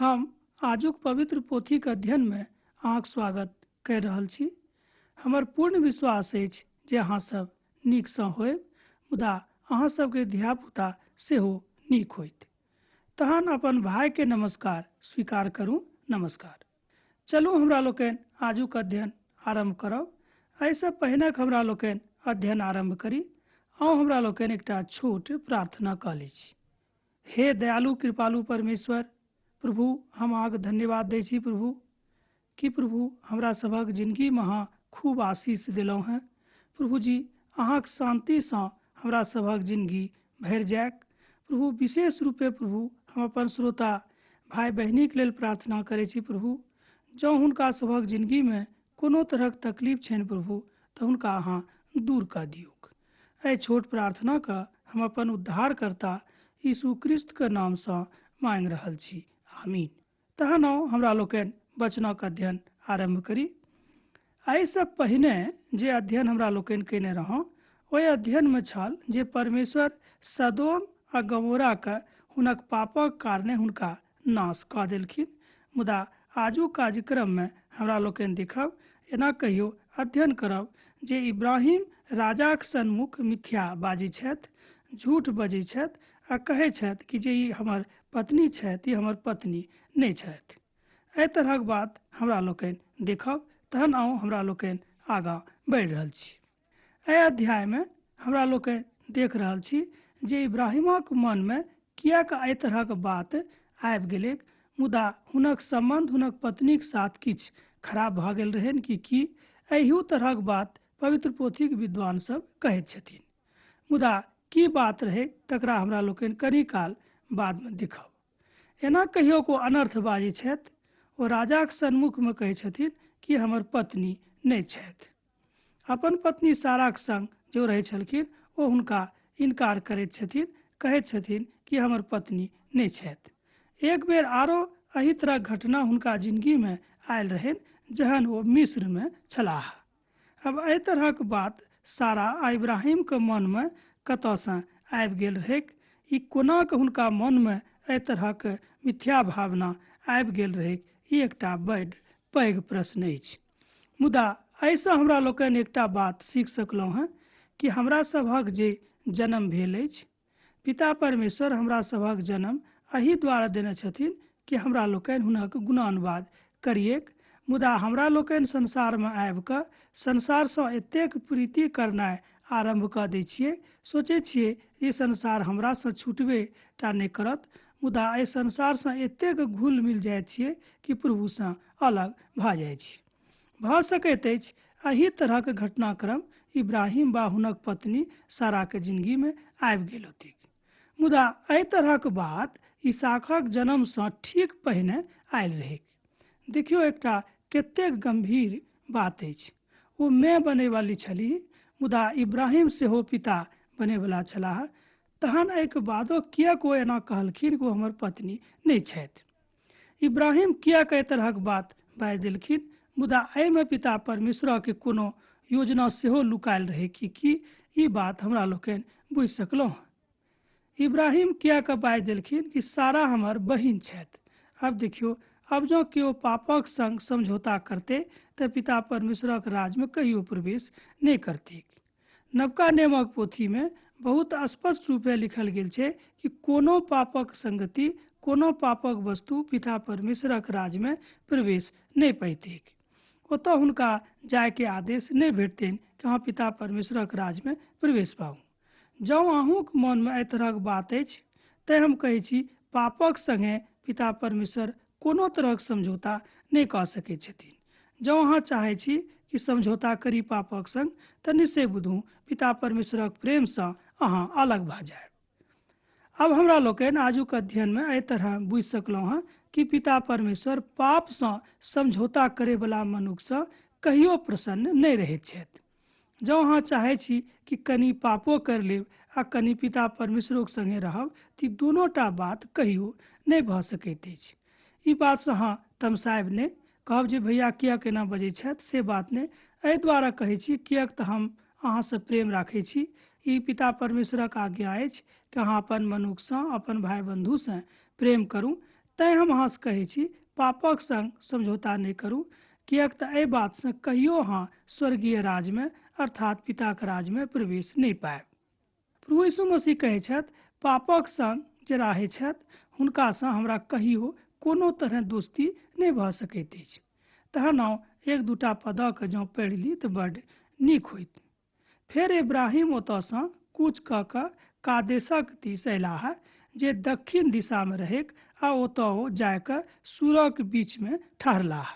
हम आजुक पवित्र पोथीक अध्ययनमे अहाँक स्वागत करि रहल छी। हमर पूर्ण विश्वास अछि जे अहाँ सब नीकसँ होयब, मुदा अहाँ सबके धियापुता सेहो नीक होइत। तहन अपन भाइके नमस्कार स्वीकार करू। नमस्कार। चलू हमरा लोकनि आजुक अध्ययन आरम्भ करब। एहिसँ पहिने हमरा लोकनि अध्ययन आरम्भ करी, आउ हमरा लोकनि एकटा छोट प्रार्थना कऽ लै छी। हे दयालु कृपालु परमेश्वर प्रभु, हम अहाँके धन्यवाद दै छी प्रभु कि प्रभु हमरा सभक जिनगीमे अहाँ खूब आशीष देलहुँ हेँ। प्रभु जी, अहाँके शान्तिसँ हमरा सभक जिनगी भरि जायक। प्रभु विशेष रूपे प्रभु हम अपन श्रोता भाय बहिनीके लेल प्रार्थना करै छी प्रभु, जँ हुनका सभक जिनगीमे कोनो तरहक तकलीफ छनि प्रभु तऽ हुनका अहाँ दूर कऽ दियौक। एहि छोट प्रार्थनाके हम अपन उद्धारकर्ता यीशु क्रिस्तके नामसँ माँगि रहल छी, आमीन। तहन आउ हमरा लोकनि वचनक अध्ययन आरम्भ करी। एहिसँ पहिने जे अध्ययन हमरा लोकनि कयने रहौं ओहि अध्ययनमे छल जे परमेश्वर सदोम आ गमोराके हुनक पापक कारणे हुनका नाश कऽ देलखिन। मुदा आजुक कार्यक्रममे हमरा लोकनि देखब, एना कहियो अध्ययन करब जे इब्राहिम राजाक सन्मुख मिथ्या बाजै छथि, झूठ बजै छथि आ कहै छथि कि जे ई हमर पत्नी छथि, ई हमर पत्नी नहि छथि। एहि तरहक बात हमरा लोकनि देखब। तहन आउ हमरा लोकनि आगाँ बढ़ि रहल छी। एहि अध्यायमे हमरा लोकनि देख रहल छी जे इब्राहिमक मनमे किएक एहि तरहक बात आबि गेलैक, मुदा हुनक सम्बन्ध हुनक पत्नीक साथ किछु खराब भऽ गेल रहनि कि की, एहियो तरहक बात पवित्र पोथीक विद्वान सब कहैत छथिन। मुदा की बात रहै तकरा हमरा लोकनि कनी काल बादमे देखब। एना कहियो को अनर्थ बाजै छथि, ओ राजाक सन्मुखमे कहै छथिन कि हमर पत्नी नहि छथि। अपन पत्नी साराक संग जो रहै छलखिन ओ हुनका इनकार करैत छथिन, कहैत छथिन कि हमर पत्नी नहि छथि। एक बेर आरो एहि तरहक घटना हुनका जिनगीमे आयल रहनि जहन ओ मिस्रमे छलाह। अब एहि तरहक बात सारा आ इब्राहिमके मनमे कतऽसँ आबि गेल रहैक? ई कोना कऽ हुनका मनमे एहि तरहक मिथ्या भावना आबि गेल रहैक? ई एकटा बड्ड पैघ प्रश्न अछि। मुदा एहिसँ हमरा लोकनि एकटा बात सीख सकलहुँ हेँ कि हमरा सभक जे जन्म भेल अछि, पिता परमेश्वर हमरा सभक जन्म एहि द्वारा देने छथिन कि हमरा लोकनि हुनक गुणानुवाद करिएक। मुदा हमरा लोकनि संसारमे आबि कऽ संसारसँ एतेक प्रीति करनाइ आरम्भ कऽ दै छियै, सोचै छियै ई संसार हमरासँ छुटबे टा नहि करत, मुदा एहि संसारसँ एतेक घुल मिल जाइत छियै कि प्रभुसँ अलग भऽ जाइ छी। भऽ सकैत अछि एहि तरहक घटनाक्रम इब्राहिम वा हुनक पत्नी साराके जिनगीमे आबि गेल होतिक। मुदा एहि तरहक बात इसाकक जन्मसँ ठीक पहिने आयल रहैक। देखियौ एकटा कतेक गम्भीर बात अछि। ओ माय बनैवाली छलीह, मुदा इब्राहिम सेहो पिता बनैवला छलाह। तहन एहिके बादो किएक ओ एना कहलखिन कि ओ हमर पत्नी नहि छथि? इब्राहिम किएक एहि तरहक बात बाजि देलखिन? मुदा एहिमे पिता परमेश्वरके कोनो योजना सेहो लुकायल रहै कि की, ई बात हमरा लोकनि बुझि सकलहुँ। इब्राहिम किएक बाजि देलखिन कि सारा हमर बहिन छथि? अब देखियौ, अब जँ केओ पापक संग समझौता करतै तऽ पिता परमेश्वरक राजमे कहियो प्रवेश नहि करतैक। नवका नियमक पोथीमे बहुत स्पष्ट रूपे लिखल गेल छै कि कोनो पापक संगति, कोनो पापक वस्तु पिता परमेश्वरक राजमे प्रवेश नहि पैतैक। ओतऽ हुनका जायके आदेश नहि भेटतनि कि अहाँ पिता परमेश्वरक राजमे प्रवेश पाउ। जँ अहूँक मनमे एहि तरहक बात अछि तैँ हम कहै छी, पापक संगे पिता परमेश्वर कोनो तरहक समझौता नहि कऽ सकैत छथिन। जँ अहाँ चाहै छी कि समझौता करी पापक संग तऽ निश्चय बुझू पिता परमेश्वरक प्रेमसँ अहाँ अलग भऽ जायब। अब हमरा लोकनि आजुक अध्ययनमे एहि तरह बुझि सकलहुँ हँ कि पिता परमेश्वर पापसँ समझौता करैवला मनुखसँ कहियो प्रसन्न नहि रहैत छथि। जँ अहाँ चाहै छी कि कनि पापो करि लेब आ कनि पिता परमेश्वरोक संगे रहब तऽ ई दुनू टा बात कहियो नहि भऽ सकैत अछि। ई बातसँ अहाँ तमसायब नहि, कहब जे भैया किएक एना बजै छथि, से बात नहि। एहि द्वारे कहै छी किएक तऽ हम अहाँसँ प्रेम राखै छी। ई पिता परमेश्वरक आज्ञा अछि कि अहाँ अपन मनुखसँ, अपन भाय बन्धुसँ प्रेम करू। तैँ हम अहाँसँ कहै छी, पापक संग समझौता नहि करू, किएक तऽ एहि बातसँ कहियो अहाँ स्वर्गीय राजमे अर्थात पिताक राजमे प्रवेश नहि पायब। प्रभु यीशु मसीह कहै छथि, पापक संग जे रहै छथि हुनकासँ हमरा कहियो कोनो तरह दोस्ती नहि भऽ सकैत अछि। तहन आउ एक दूटा पदक जँ पढ़ि ली तऽ बड्ड नीक होइत। फेर इब्राहिम ओतयसँ कूच कऽ कऽ कादेशक दिस अयलाह, जे दक्षिण दिशामे रहैक, आ ओतय ओ जा कऽ सूरक बीचमे ठहरलाह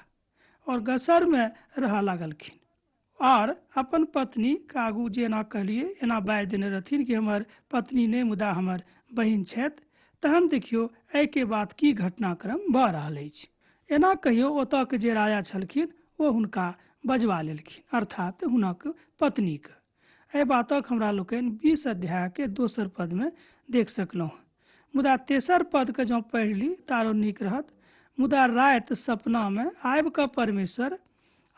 और गसरमे रहऽ लागलखिन। और अपन पत्नीके आगू जे एना कहलियै, एना बाजि देने रहथिन कि हमर पत्नी नहि मुदा हमर बहिन छथि। तहन देखियौ एहिके बाद की घटनाक्रम भऽ रहल अछि। एना कहियो ओतयके जे राजा छलखिन ओ हुनका बजवा लेलखिन, अर्थात हुनक पत्नीके। एहि बातक हमरा लोकनि 20 अध्यायके दोसर पदमे देख सकलहुँ। मुदा तेसर पदके जँ पढ़ि ली तऽ आरो नीक रहत। मुदा राति सपनामे आबि कऽ परमेश्वर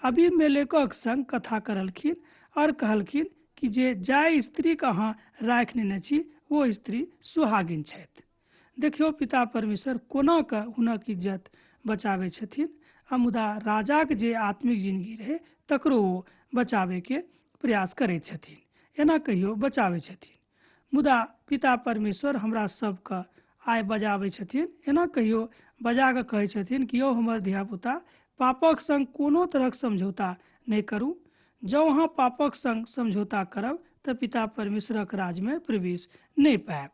अबीमेलेकक संग कथा करलखिन और कहलखिन कि जे जाहि स्त्रीके अहाँ राखि नेने छी ओ स्त्री सुहागिन छथि। देखियौ पिता परमेश्वर कोना कऽ हुनक इज्जत बचाबै छथिन, आ मुदा राजाक जे आत्मिक जिंदगी रहै तकरो ओ बचाबैके प्रयास करै छथिन, एना कहियो बचाबै छथिन। मुदा पिता परमेश्वर हमरा सबके आइ बजाबै छथिन, एना कहियो बजा कऽ कहै छथिन कि यौ हमर धियापुता, पापक संग कोनो तरहक समझौता नहि करू। जँ अहाँ पापक संग समझौता करब तऽ पिता परमेश्वरक राजमे प्रवेश नहि पायब।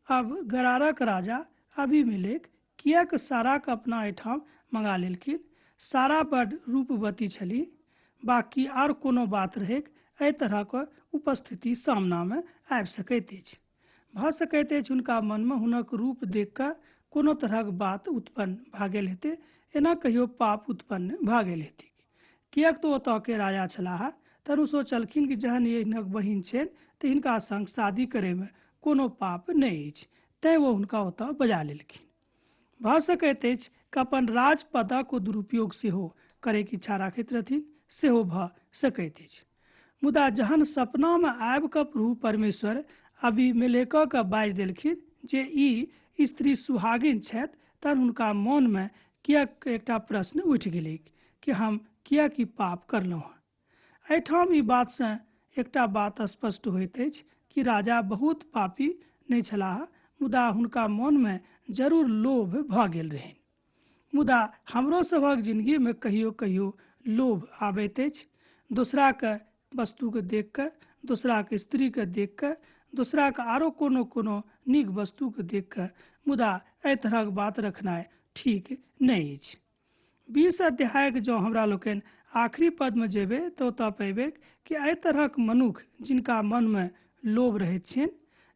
अब गरारक राजा अबीमेलेक किएक साराके अपना एहिठाम मंगा लेलखिन? सारा बड रूपवती छली, बाकी आर कोनो बात रहैक? एहि तरहक उपस्थिति सामनामे आबि सकैत अछि। भऽ सकैत अछि हुनका मनमे हुनक रूप देख कऽ कोनो तरहक बात उत्पन्न भऽ गेल हेतै, एना कहियो पाप उत्पन्न भऽ गेल हेतै। किएक तऽ ओतयके राजा छलाह, तहन ओ सोचलखिन कि जहन हिनक बहिन छनि तऽ हिनका संग शादी करैमे कोनो पाप नहि अछि, तैँ ओ हुनका ओतय बजा लेलखिन। भऽ सकैत अछि कि अपन राजपदक ओ दुरुपयोग सेहो करैके इच्छा राखैत रहथिन, सेहो भऽ सकैत अछि। मुदा जहन सपनामे आबि कऽ प्रभु परमेश्वर अबीमेलेकके बाजि देलखिन जे ई स्त्री सुहागिन छथि, तहन हुनका मोनमे किएक एकटा प्रश्न उठि गेलै कि हम किएक ई पाप करलहुँ हँ। एहिठाम ई बातसँ एकटा बात स्पष्ट होइत अछि कि राजा बहुत पापी नहि छलाह, मुदा हुनका मोनमे जरूर लोभ भऽ गेल रहनि। मुदा हमरो सभक जिंदगीमे कहियो कहियो लोभ आबैत अछि, दोसराके वस्तुके देख कऽ, दोसराके स्त्रीके देख कऽ, दोसराके आरो कोनो कोनो नीक वस्तुके देख कऽ। मुदा एहि तरहक बात रखनाइ ठीक नहि अछि। 20 अध्यायके जँ हमरा लोकनि आखिरी पदमे जेबै तऽ ओतऽ पेबै कि एहि तरहक मनुख जिनका मनमे लोभ रहैत छनि,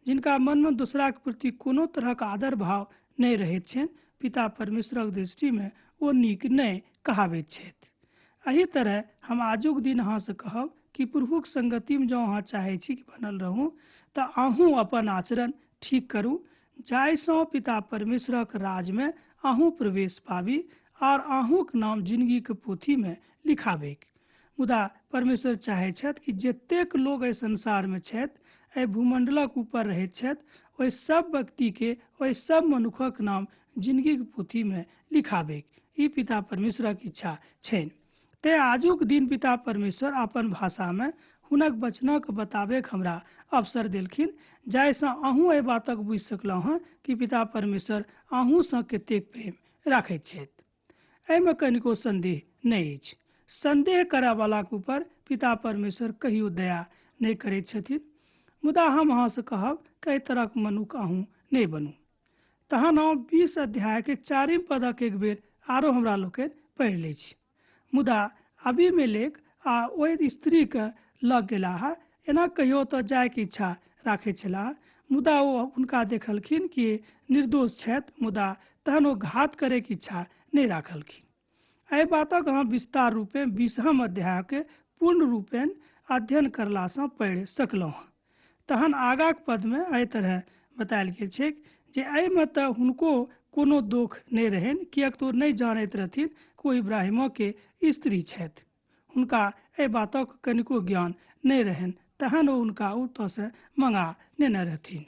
जिनका मनमे दोसराके प्रति कोनो तरहक आदर भाव नहि रहैत छनि, पिता परमेश्वरक दृष्टिमे ओ नीक नहि कहाबैत छथि। एहि तरह हम आजुक दिन अहाँसँ कहब कि प्रभुक संगतिमे जँ अहाँ चाहै छी कि बनल रहू तऽ अहूँ अपन आचरण ठीक करू, जाहिसँ पिता परमेश्वरक राजमे अहूँ प्रवेश पाबी और अहूँक नाम जिंदगीके पोथीमे लिखाबैक। मुदा परमेश्वर चाहै छथि कि जतेक लोग एहि संसारमे छथि, एहि भूमंडलक ऊपर रहैत छथि, ओहि सब व्यक्तिके, ओहि सब मनुखक नाम जिंदगीके पोथीमे लिखाबैक। ई पिता परमेश्वरक इच्छा छनि। तैँ आजुक दिन पिता परमेश्वर अपन भाषामे हुनक वचनक बताबैक हमरा अवसर देलखिन, जाहिसँ अहूँ एहि बातक बुझि सकलहुँ हँ कि पिता परमेश्वर अहूँसँ कतेक प्रेम राखैत छथि। एहिमे कनिको संदेह नहि अछि। संदेह करयवलाके ऊपर पिता परमेश्वर कहियो दया नहि करैत छथिन। मुदा हम अहाँसँ कहब कि एहि तरहक मनुख अहूँ नहि बनू। तहन हम 20 अध्यायके 4 पदक एक बेर आरो हमरा लोकनि पढ़ि लै छी। मुदा अबीमेलेक आ ओहि स्त्रीके लग गेलाह, एना कहियो तऽ जायके इच्छा राखैत छलाह, मुदा ओ हुनका देखलखिन कि निर्दोष छथि, मुदा तहन ओ घात करैके इच्छा नहि राखलखिन। एहि बातक अहाँ विस्तार रूपे 20 अध्यायके पूर्ण रूपेण अध्ययन करलासँ पढ़ि सकलहुँ हँ। तहन आगाक पदमे एहि तरह बतायल गेल छै जे एहिमे तऽ हुनको कोनो दोख नहि रहनि, किएक तऽ ओ नहि जानैत रहथिन कि ओ इब्राहिमके स्त्री छथि। हुनका एहि बातक कनिको ज्ञान नहि रहनि, तहन ओ हुनका ओतऽसँ मंगा नेने रहथिन।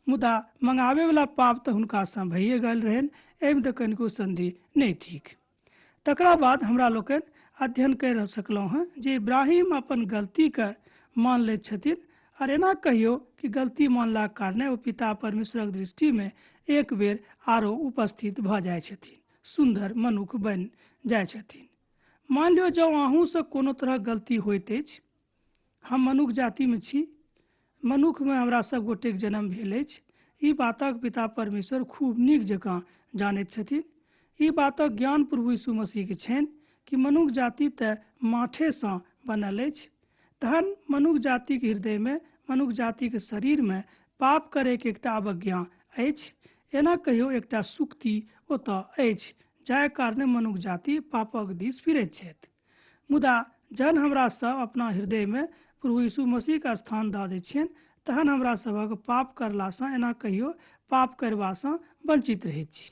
मुदा मंगाबैवला पाप तऽ हुनकासँ भइए गेल रहनि, एहिमे तऽ कनिको सन्देह नहि थिक। तकरा बाद हमरा लोकनि अध्ययन कर सकलहुँ हँ जे इब्राहिम अपन गलतीके मान लैत छथिन और एना कहियो कि गलती मानलाक कारणे ओ पिता परमेश्वरक दृष्टिमे एक बेर आरो उपस्थित भऽ जाइ छथिन, सुन्दर मनुख बनि जाइ छथिन। मान लियौ जँ अहूँसँ कोनो तरहक गलती होइत अछि, हम मनुख जातिमे छी, मनुखमे हमरा सब गोटेक जन्म भेल अछि, ई बातक पिता परमेश्वर खूब नीक जकाँ जानैत छथिन। ई बातक ज्ञान प्रभु यीशु मसीहके छनि कि मनुख जाति तऽ माठेसँ बनल अछि। तहन मनुख जातिके हृदयमे, मनुख जातिके शरीरमे पाप करैके एकटा अवज्ञा अछि। एना कहियो एकटा सुक्ति ओतऽ अछि जाहि कारणे मनुख जाति पापक दिस फिरैत छथि। मुदा जहन हमरा सब अपना हृदयमे प्रभु यीशु मसीहके स्थान दऽ दै छियनि तहन हमरा सभक पाप करलासँ एना कहियो पाप करबासँ वंचित रहैत छी।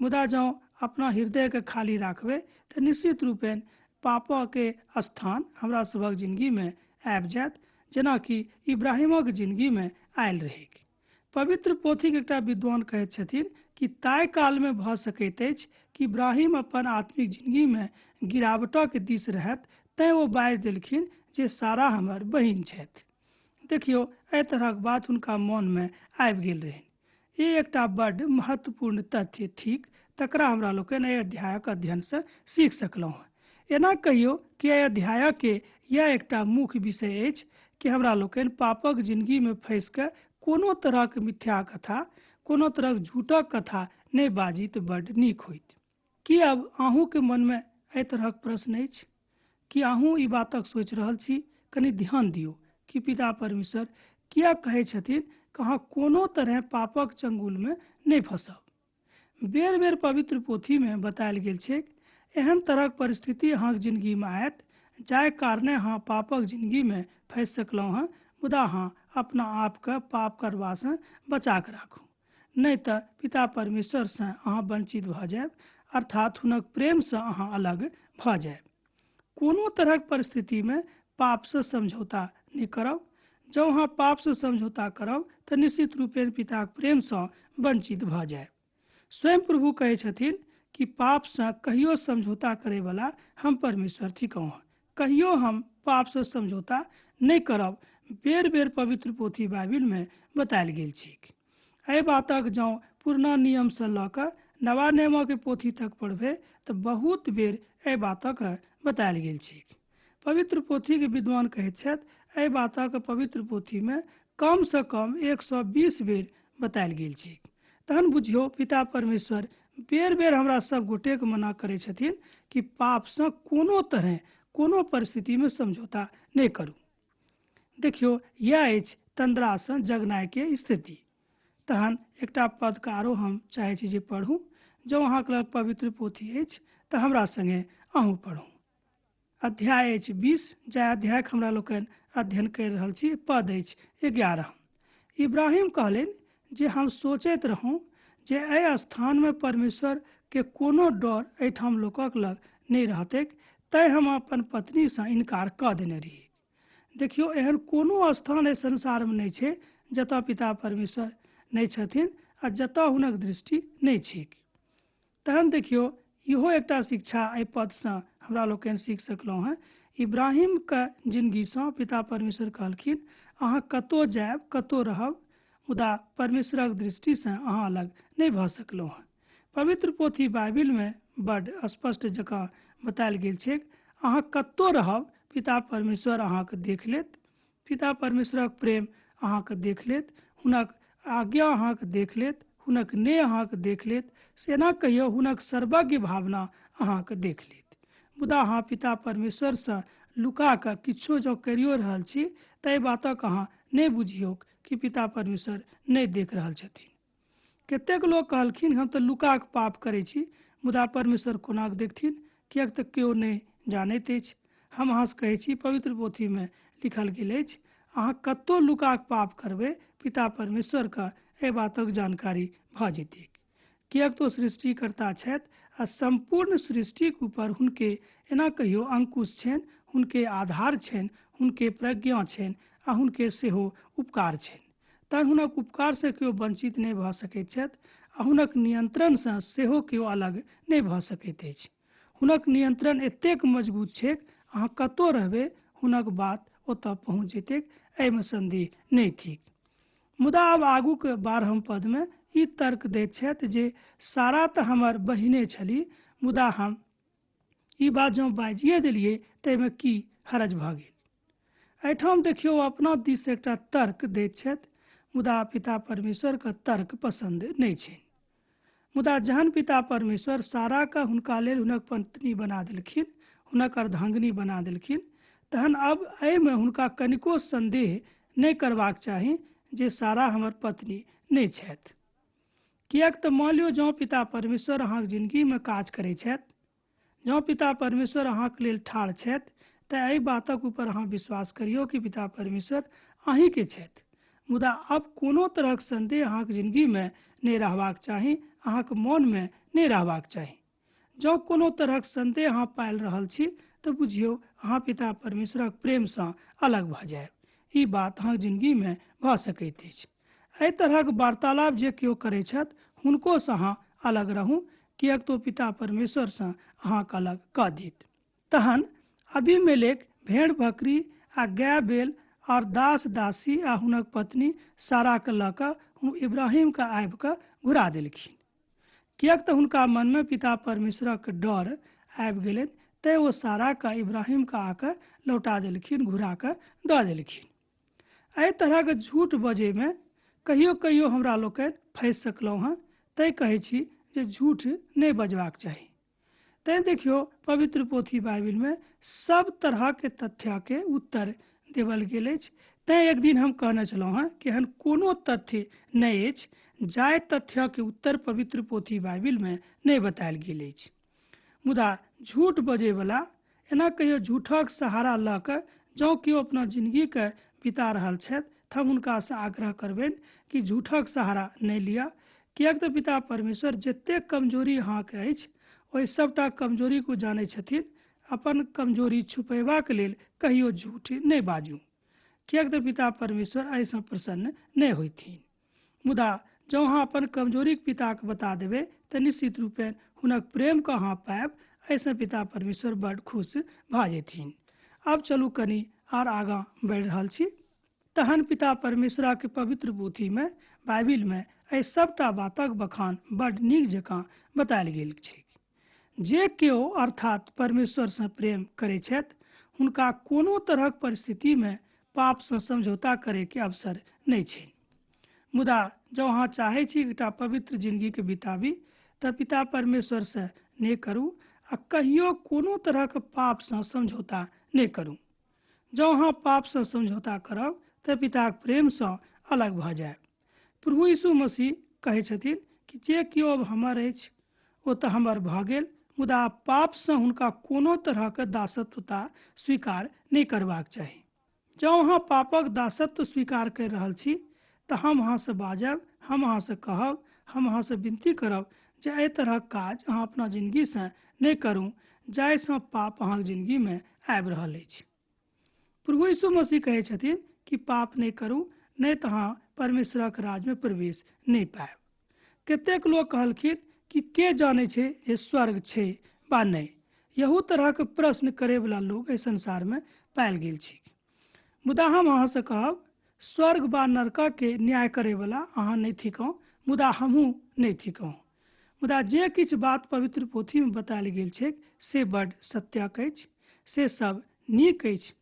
मुदा जँ अपना हृदयके खाली राखबै तऽ निश्चित रूपेण पापके स्थान हमरा सभक जिंदगीमे आबि जायत, जेनाकि इब्राहिमक जिंदगीमे आयल रहैक। पवित्र पोथीक एकटा विद्वान कहैत छथिन कि ताहि कालमे भऽ सकैत अछि कि इब्राहिम अपन आत्मिक जिंदगीमे गिरावटक दिस रहत, तैँ ओ बाजि देलखिन जे सारा हमर बहिन छथि। देखियौ, एहि तरहक बात हुनका मोनमे आबि गेल रहनि। ई एकटा बड्ड महत्वपूर्ण तथ्य थिक, तकरा हमरा लोकनि एहि अध्यायक अध्ययनसँ सीख सकलहुँ हँ। एना कहियौ कि एहि अध्यायके यैह एकटा मुख्य विषय अछि कि हमरा लोकनि पापक जिंदगीमे फँसि कऽ कोनो तरहक मिथ्या कथा, कोनो तरहक झूठक कथा नहि बाजी तऽ बड्ड नीक होइत। की आब अहूँके मनमे एहि तरहक प्रश्न अछि? की अहूँ ई बातक सोचि रहल छी? कनि ध्यान दियौ कि पिता परमेश्वर किया कहै छथिन कि अहाँ कोनो तरहे पापक चंगुलमे नहि फँसब। बेर बेर पवित्र पोथीमे बतायल गेल छैक एहन तरहक परिस्थिति अहाँक जिंदगीमे आयत जाहि कारणे अहाँ पापक जिंदगीमे फँसि सकलहुँ हँ, मुदा अहाँ अपना आपके पाप करबासँ बचा कऽ राखू, नहि तऽ पिता परमेश्वरसँ अहाँ वंचित भऽ जायब, अर्थात हुनक प्रेमसँ अहाँ अलग भऽ जायब। कोनो तरहक परिस्थितिमे पापसँ समझौता नहि करब। जँ अहाँ पापसँ समझौता करब तऽ निश्चित रूपेण पिताक प्रेमसँ वंचित भऽ जायब। स्वयं प्रभु कहै छथिन कि पापसँ कहियो समझौता करैवला हम परमेश्वर थिकहुँ, कहियो हम पापसँ समझौता नहि करब। बेर बेर पवित्र पोथी बाइबिलमे बतायल गेल छैक। एहि बातक जँ पुरना नियमसँ लऽ कऽ नवा नियमक पोथी तक पढ़बै तऽ बहुत बेर एहि बातक बतायल गेल छैक। पवित्र पोथीके विद्वान कहैत छथि एहि बातक पवित्र पोथीमे कमसँ कम 120 बेर बतायल गेल छैक। तहन बुझियौ पिता परमेश्वर बेर बेर हमरा सब गोटेके मना करै छथिन कि पापसँ कोनो तरहे कोनो परिस्थितिमे समझौता नहि करू। देखियौ, यैह अछि तंद्रासँ जगनाइके स्थिति। तहन एकटा पदके आरो हम चाहै छी जे पढ़ू। जँ अहाँके लग पवित्र पोथी अछि तऽ हमरा सङ्गे अहूँ पढ़ू। अध्याय अछि 20, जाहि अध्यायक हमरा लोकनि अध्ययन करि रहल छी, पद अछि 11। इब्राहिम कहलनि जे हम सोचैत रहौं जे एहि स्थानमे परमेश्वर के कोनो डर एहिठाम लोकक लग नहि रहतैक, तैँ हम अपन पत्नीसँ इनकार कऽ देने रही। देखियौ, एहन कोनो स्थान एहि संसारमे नहि छै जतऽ पिता परमेश्वर नहि छथिन आ जतऽ हुनक दृष्टि नहि छैक। तहन देखियौ, इहो एकटा शिक्षा एहि पदसँ हमरा लोकनि सीख सकलहुँ हँ। इब्राहिमके जिंदगीसँ पिता परमेश्वर कहलखिन अहाँ कतहु जायब, कतहु रहब, मुदा परमेश्वरक दृष्टिसँ अहाँ अलग नहि भऽ सकलहुँ हँ। पवित्र पोथी बाइबिलमे बड्ड स्पष्ट जकाँ बतायल गेल छैक, अहाँ कतहु रहब पिता परमेश्वर अहाँके देख लेत, पिता परमेश्वरक प्रेम अहाँके देख लेत, हुनक आज्ञा अहाँके देख लेत, हुनक नेह अहाँके देख लेत, से एना कहियौ हुनक सर्वज्ञ भावना अहाँके देख लेत। मुदा अहाँ पिता परमेश्वरसँ लुका कऽ किछो जँ करियो रहल छी ताहि बातक अहाँ नहि बुझियौक कि पिता परमेश्वर नहि देख रहल छथिन। कतेक लोक कहलखिन हम तऽ लुका कऽ पाप करै छी, मुदा परमेश्वर कोना कऽ देखथिन, किएक तऽ केओ नहि जानैत अछि। हम अहाँसँ कहै छी, पवित्र पोथीमे लिखल गेल अछि, अहाँ कतहु लुका कऽ पाप करबै, पिता परमेश्वरके एहि बातक जानकारी भऽ जेतैक। किएक तऽ ओ सृष्टिकर्ता छथि आ सम्पूर्ण सृष्टिक ऊपर हुनके एना कहियौ अंकुश छनि, हुनके आधार छनि, हुनके प्रज्ञा छनि आ हुनके सेहो उपकार छनि। तहन हुनक उपकारसँ केओ वञ्चित नहि भऽ सकैत छथि आ हुनक नियन्त्रणसँ सेहो केओ अलग नहि भऽ सकैत अछि। हुनक नियन्त्रण एतेक मजगूत छैक, अहाँ कतहु रहबै हुनक बात ओतऽ पहुँच जेतैक, एहिमे सन्देह नहि थिक। मुदा आब आगूक 12 पदमे ई तर्क दैत छथि जे सारा तऽ हमर बहिने छली, मुदा हम ई बात जँ बाजिए देलियै ताहिमे की हरज भऽ गेल। एहिठाम देखियौ अपना दिस एकटा तर्क दैत छथि, मुदा पिता परमेश्वरके तर्क पसन्द नहि छनि। मुदा जहन पिता परमेश्वर साराके हुनका लेल हुनक पत्नी बना देलखिन, हुनक अर्धांगिनी बना देलखिन, तहन अब एहिमे हुनका कनिको संदेह नहि करबाक चाही जे सारा हमर पत्नी नहि छथि। किएक तऽ मान लियौ जँ पिता परमेश्वर अहाँके जिन्दगीमे काज करै छथि, जँ पिता परमेश्वर अहाँके लेल ठाढ़ छथि, तऽ एहि बातक ऊपर अहाँ विश्वास करियौ कि पिता परमेश्वर अहीँके छथि। मुदा अब कोनो तरहक संदेह अहाँके जिन्दगीमे नहि रहबाक चाही, अहाँके मोनमे नहि रहबाक चाही। जँ कोनो तरहक संदेह अहाँ पालि रहल छी तऽ बुझियौ अहाँ पिता परमेश्वरक प्रेमसँ अलग भऽ जायब। ई बात अहाँके जिन्दगीमे भऽ सकैत अछि। एहि तरहक वार्तालाप जे केओ करै छथि हुनकोसँ अहाँ अलग रहू, किएक तऽ पिता परमेश्वरसँ अहाँके अलग कऽ देत। तहन अबीमेलेक भेड़ बकरी आ गाय बैल और दास दासी आ हुनक पत्नी साराके लऽ कऽ इब्राहिमके आबि कऽ घुरा देलखिन, किएक तऽ हुनका मनमे पिता परमेश्वरक डर आबि गेलनि, तैँ ओ साराके इब्राहिमके आकऽ लौटा देलखिन, घुरा कऽ दऽ देलखिन। एहि तरहक झूठ बजैमे कहियो कहियो हमरा लोकनि फँसि सकलहुँ हँ, तैँ कहै छी जे झूठ नहि बजबाक चाही। तैँ देखियौ पवित्र पोथी बाइबिलमे सब तरहके तथ्यके उत्तर देवल गेल अछि। तैँ एक दिन हम कहने छलहुँ हँ कि एहन कोनो तथ्य नहि अछि जाहि तथ्यके उत्तर पवित्र पोथी बाइबिलमे नहि बतायल गेल अछि। मुदा झूठ बजैवला एना कहियो झूठक सहारा लऽ कऽ जँ केओ अपना जिन्दगीके बिता रहल छथि तऽ हम हुनकासँ आग्रह करबनि कि झूठक सहारा नहि लिअ, किएक तऽ पिता परमेश्वर जतेक कमजोरी अहाँके अछि ओहि सभटा कमजोरीके ओ जानै छथिन। अपन कमजोरी छुपेबाक लेल कहियो झूठ नहि बाजू, किएक तऽ पिता परमेश्वर एहिसँ प्रसन्न नहि होइथिन। मुदा जँ अहाँ अपन कमजोरीके पिताके बता देबै तऽ निश्चित रूपेण हुनक प्रेमके अहाँ पायब। एहिसँ पिता परमेश्वर बड्ड खुश भऽ जेथिन। आब चलू कनि आर आगाँ बढ़ि रहल छी। तहन पिता परमेश्वरक पवित्र पोथीमे बाइबिलमे एहि सभटा बातक बखान बड्ड नीक जकाँ बतायल गेल छैक। जे केओ अर्थात परमेश्वरसँ प्रेम करै छथि हुनका कोनो तरहक परिस्थितिमे पापसँ समझौता करैके अवसर नहि छनि। मुदा जँ अहाँ चाहै छी एकटा पवित्र जिन्दगीके बिताबी तऽ पिता परमेश्वरसँ नहि करू आ कहियो कोनो तरहक पापसँ समझौता नहि करू। जँ अहाँ पापसँ समझौता करब तऽ पिताक प्रेमसँ अलग भऽ जायब। प्रभु यीशु मसीह कहै छथिन कि जे केओ अब हमर अछि ओ तऽ हमर भऽ गेल, मुदा पापसँ हुनका कोनो तरहक दासत्वता स्वीकार नहि करबाक चाही। जँ अहाँ पापक दासत्व स्वीकार करि रहल छी तऽ हम अहाँसँ बाजब, हम अहाँसँ कहब, हम अहाँसँ विनती करब जे एहि तरहक काज अहाँ अपना जिन्दगीसँ नहि करू जाहिसँ पाप अहाँके जिन्दगीमे आबि रहल अछि। प्रभु यीशु मसीह कहै छथिन कि पाप नहि करू, नहि तऽ अहाँ परमेश्वरक राज्यमे प्रवेश नहि पायब। कतेक लोक कहलखिन कि के जानै छै जे स्वर्ग छै वा नहि। यहू तरहक प्रश्न करैवला लोक एहि संसारमे पायल गेल छै। मुदा हम अहाँसँ कहब, स्वर्ग वा नरकके न्याय करैवला अहाँ नहि थिकहुँ, मुदा हमहूँ नहि थिकहुँ। मुदा जे किछु बात पवित्र पोथीमे बतायल गेल छैक से बड्ड सत्यक अछि, से सब नीक अछि।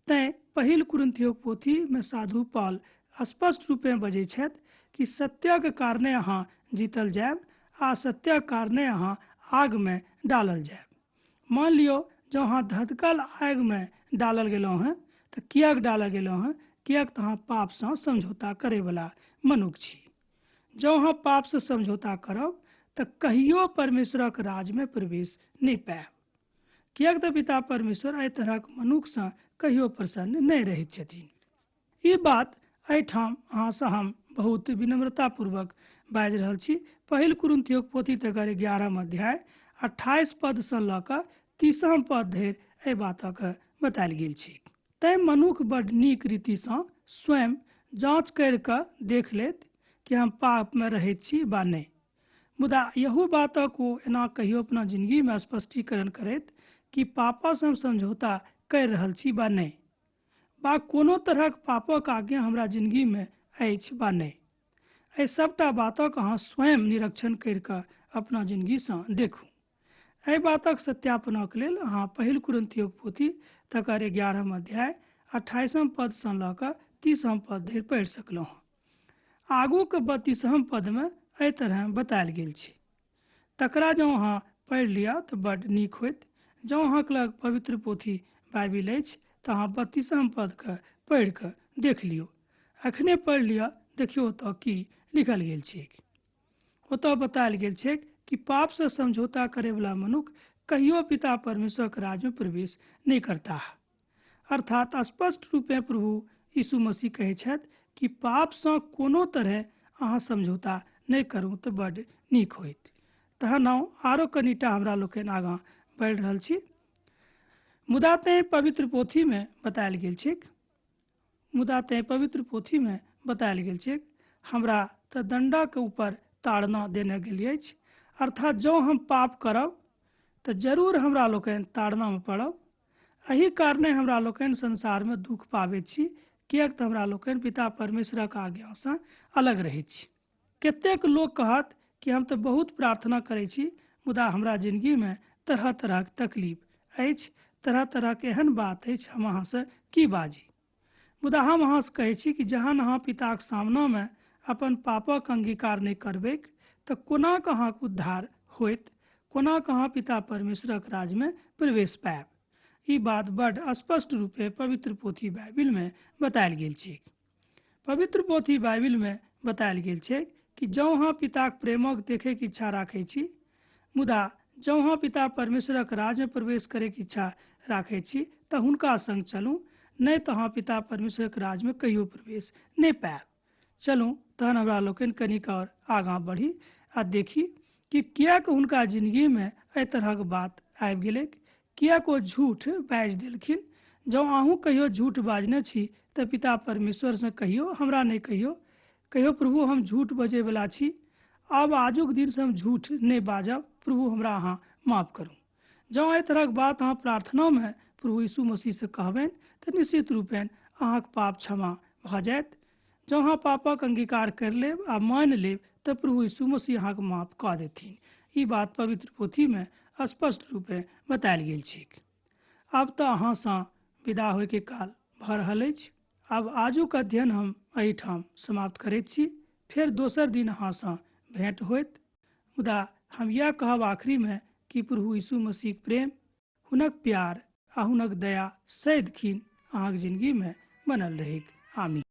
तैँ पहिल कुरिन्थियोक पोथीमे साधु पॉल स्पष्ट रूपेँ बजै छथि कि सत्यक कारणे अहाँ जीतल जायब आ सत्यक कारणे अहाँ आगमे डालल जायब। मान लियौ जँ अहाँ धधकल आगिमे डालल गेलहुँ हँ तऽ किएक डालल गेलहुँ हँ? किएक तऽ अहाँ पापसँ समझौता करैवला मनुख छी। जँ अहाँ पापसँ समझौता करब तऽ कहियो परमेश्वरक राज्यमे प्रवेश नहि पायब, किएक तऽ पिता परमेश्वर एहि तरहक मनुखसँ कहियो प्रसन्न नहि रहैत छथिन। ई बात एहिठाम अहाँसँ हम बहुत विनम्रतापूर्वक बाजि रहल छी। पहिल कुरिन्थियोक पोथी तकर 11 अध्याय 28 पदसँ लऽ कऽ 30 पद धरि एहि बातक बतायल गेल छै। तैँ मनुख बड्ड नीक रीतिसँ स्वयं जाँच करि कऽ देख लेत कि हम पापमे रहैत छी वा नहि। मुदा एहू बातक ओ एना कहियो अपना जिनगीमे स्पष्टीकरण करैत कि पापसँ हम समझौता करि रहल छी वा नहि, वा कोनो तरहक पापक आज्ञा हमरा जिनगीमे अछि वा नहि। एहि सभटा बातक अहाँ स्वयं निरीक्षण करि कऽ अपना जिनगीसँ देखू। एहि बातक सत्यापनक लेल अहाँ पहिल कुरिन्थियोक पोथी तकर 11 अध्याय 28 पदसँ लऽ कऽ 30 पद धरि पढ़ि सकलहुँ हँ। आगूके 32 पदमे एहि तरह बतायल गेल छै, तकरा जँ अहाँ पढ़ि लिअ तऽ बड्ड नीक होयत। जँ अहाँके लग पवित्र पोथी बाइबिल अछि तऽ अहाँ 32 पदके पढ़ि कऽ देख लियौ। अखने पढ़ि लिअ, देखियौ ओतऽ की लिखल गेल छैक। ओतऽ बतायल गेल छैक कि पापसँ समझौता करैवला मनुख कहियो पिता परमेश्वरक राज्यमे प्रवेश नहि करताह। अर्थात स्पष्ट रूपेँ प्रभु यीशु मसीह कहै छथि कि पापसँ कोनो तरहे अहाँ समझौता नहि करू तऽ बड्ड नीक होइत। तहन आउ आरो कनिटा हमरा लोकनि आगाँ बढ़ि रहल छी। मुदा तैँ पवित्र पोथीमे बतायल गेल छैक, मुदा तैँ पवित्र पोथीमे बतायल गेल छैक, हमरा तऽ दण्डक ऊपर ताड़ना देने गेल अछि। अर्थात जँ हम पाप करब तऽ जरूर हमरा लोकनि ताड़नामे पड़ब। एहि कारणे हमरा लोकनि संसारमे दुःख पाबैत छी, किएक तऽ हमरा लोकनि पिता परमेश्वरक आज्ञासँ अलग रहैत छी। कतेक लोक कहत कि हम तऽ बहुत प्रार्थना करै छी, मुदा हमरा जिनगीमे तरह तरहक तकलीफ अछि, तरह तरहक एहन बात अछि, हम अहाँसँ की बाजी। मुदा हम अहाँसँ कहै छी कि जहन अहाँ पिताक सामनामे अपन पापक अंगीकार नहि करबैक तऽ कोना कऽ अहाँक उद्धार होयत, कोना कऽ अहाँ पिता परमेश्वरक राज्यमे प्रवेश पायब। ई बात बड्ड स्पष्ट रूपे पवित्र पोथी बाइबिलमे बतायल गेल छैक। पवित्र पोथी बाइबिलमे बतायल गेल छैक कि जँ अहाँ पिताक प्रेमक देखैके इच्छा राखै छी, मुदा जँ अहाँ पिता परमेश्वरक राज्यमे प्रवेश करैके इच्छा राखै छी तऽ हुनका संग चलू, नहि तऽ अहाँ पिता परमेश्वरक राज्यमे कहियो प्रवेश नहि पायब। चलू तहन हमरा लोकनि कनिक आओर आगाँ बढ़ी आ देखी कि किएक हुनका जिनगीमे एहि तरहक बात आबि गेलैक, किएक ओ झूठ बाजि देलखिन। जँ अहूँ कहियो झूठ बाजने छी तऽ पिता परमेश्वरसँ कहियो, हमरा नहि कहियो, कहियो प्रभु हम झूठ बजैवला छी, आब आजुक दिनसँ हम झूठ नहि बाजब, प्रभु हमरा अहाँ माफ करू। जँ एहि तरहक बात अहाँ प्रार्थनामे प्रभु यीशु मसीहसँ कहबनि तऽ निश्चित रूपेण अहाँक पाप क्षमा भऽ जायत। जँ अहाँ पापक अंगीकार करि लेब आ मानि लेब तऽ प्रभु यीशु मसीह अहाँके माफ कऽ देथिन। ई बात पवित्र पोथीमे स्पष्ट रूपेँ बतायल गेल छैक। आब तऽ अहाँसँ विदा होइके काल भऽ रहल अछि। आब आजुक अध्ययन हम एहिठाम समाप्त करैत छी। फेर दोसर दिन अहाँसँ भेँट होयत। मुदा हम इएह कहब आखिरीमे कि प्रभु यीशु मसीहक प्रेम, हुनक प्यार आ हुनक दया सदिखिन अहाँक जिनगीमे बनल रहैक। आमीन।